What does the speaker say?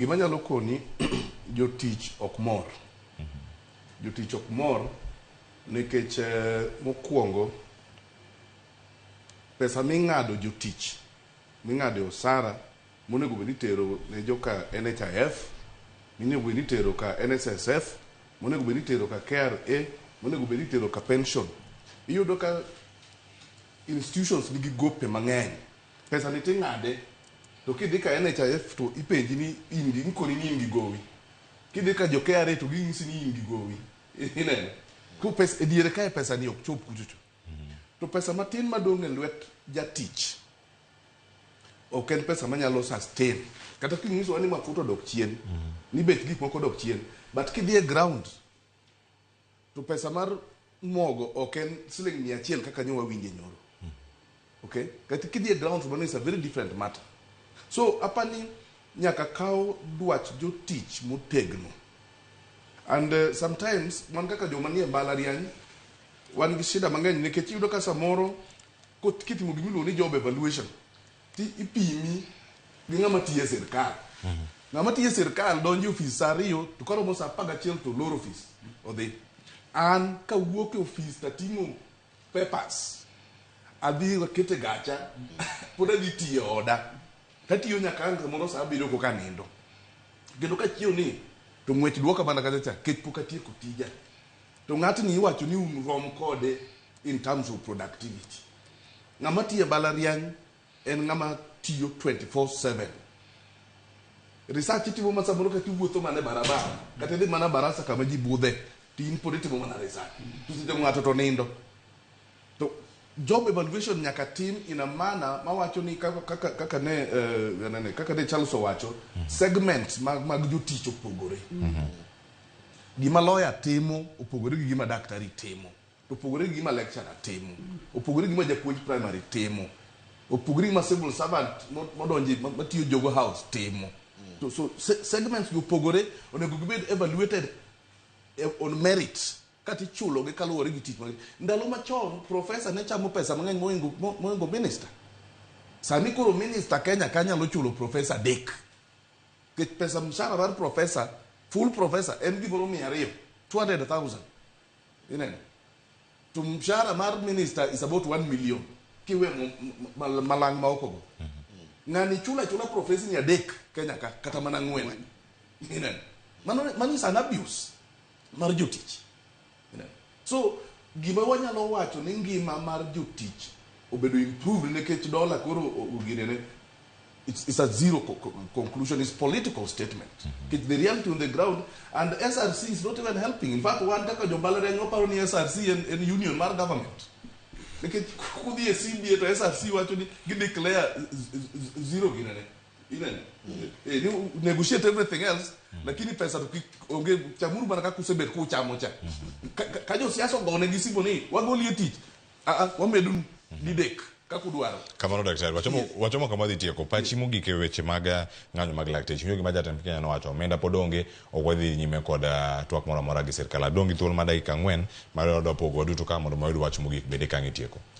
Gima nyalo koni, jotich ok mor. Jotich ok mor nikech mokwongo pesa ming'ado jotich, ming'ado e osara monego bed ni itero ne joka NHIF, monego bed ni itero ka NSSF, monego bed ni itero ka KRA, monego bed ni itero ka pension. Iyudo ka institutions nigi gope mang'eny. Pesa ni ting'ade to kidhi ka NHIF to ipenji ni in gi ikoni ni in gi gowi. Kidhi ka jo KRA to ginyisi ni in gi gowi. Ineno? Ko pesa e diere kae pesa ni ok chop kuchocho. To pesa matin madong' e lwet jatich ok en pesa manyalo sustain. Kata kinyisowa ni mafuta odok chien, ni bech gik moko odok chien, but kidhi e ground to pesa mar mogo ok en siling 100 kaka nyo wawinje nyoro. Okay? Kata kidhi e ground to mano is a very different matter. So apani nyaka kaw dwach jotich motegno. And sometimes wan kaka joma nie mbalariany wan gi shida mang'eny nikech iyudo ka samoro kitimo gimiluongo ni job evaluation ti ipimi gi ng'ama tiyo e sirkal. Ng'ama tiyo e sirkal donjo e ofis saa 2 to koromo saa 11 to oloro ofis odhi. An kawuok e ofis tating'o papers adhi aketo e gacha pod adhi tiyo e oda tatiyo nyaka ang' samoro saa 7 koka anindo. Kendo kachiew ni to ng'wech duoka mana kacha cha kech pok atieko tija. To ng'atni iwacho ni un rom kode in terms of productivity. Ng'ama tiyo e mbalariany en ng'ama tiyo 24/7. Research itimo ma samoro kata iwuotho mana e barabara kata idhi mana barasa kama ji budhe to in pod itimo mana research. To seche go ng'ato to nindo. To job evaluation nyaka tim in a manner mawacho ni kaka ne kaka ne Charles owacho, segments mag jotich opogore. Gima lawyer timo opogore gi gima daktari timo. Opogore gi gima lecturer timo. Opogore gi gima japuonj primary timo. Opogore gi gima civil servant modonje matiyo Jogo House timo. So segments gi opogore, onego gibed evaluated on merit kata ichulo gi kaluwore gi tich mag. Ndalo machon professor ne chamo pesa mang'eny mohingo minister. Sani koro minister Kenya ka nyalo chulo professor adek. Nikech pesa mshahara mar professor, full professor en gimoro 200, 200,000. Ineno? To mshahara mar minister is about 1 million. Kiwe malang' ma oko go. Ng'ani chulo achula professor ni adek Kenya ka kata mana ang'wen. Ineno? Mano is an abuse mar jotich. Ineno? So gima wanyalo wacho ni ngima mar jotich obedo improved nikech dola koro oginene, it's a zero conclusion. It's political statement. It's the reality on the ground, and SRC is not even helping. In fact, wan kaka jombalariany waparo ni SRC en union mar government. Nikech kudhi e CBA to SRC wacho ni gi declare zero ginene. Ineno? Ni negotiate everything else, lakini pesa to kik onge, chamuru mana kaka usebet kuchamo cha. Ka josiasa ogone gi simu ni wagoli e tich, wamedonu didek kaka udwaro. Kamano daktari, wachomo kama wadhi tieko. Pachi mogik e weche mag ng'anyo mag lakteche. Winjo gima jatend Kenya nowacho, omenda pod onge, ok wadhi nyime kod twak moro amora gi sirkal. Adong' gi thuolo mar dakika 4 mar wadwa pogo waduto ka mondo wayud wach mogik bende ka ang' itieko.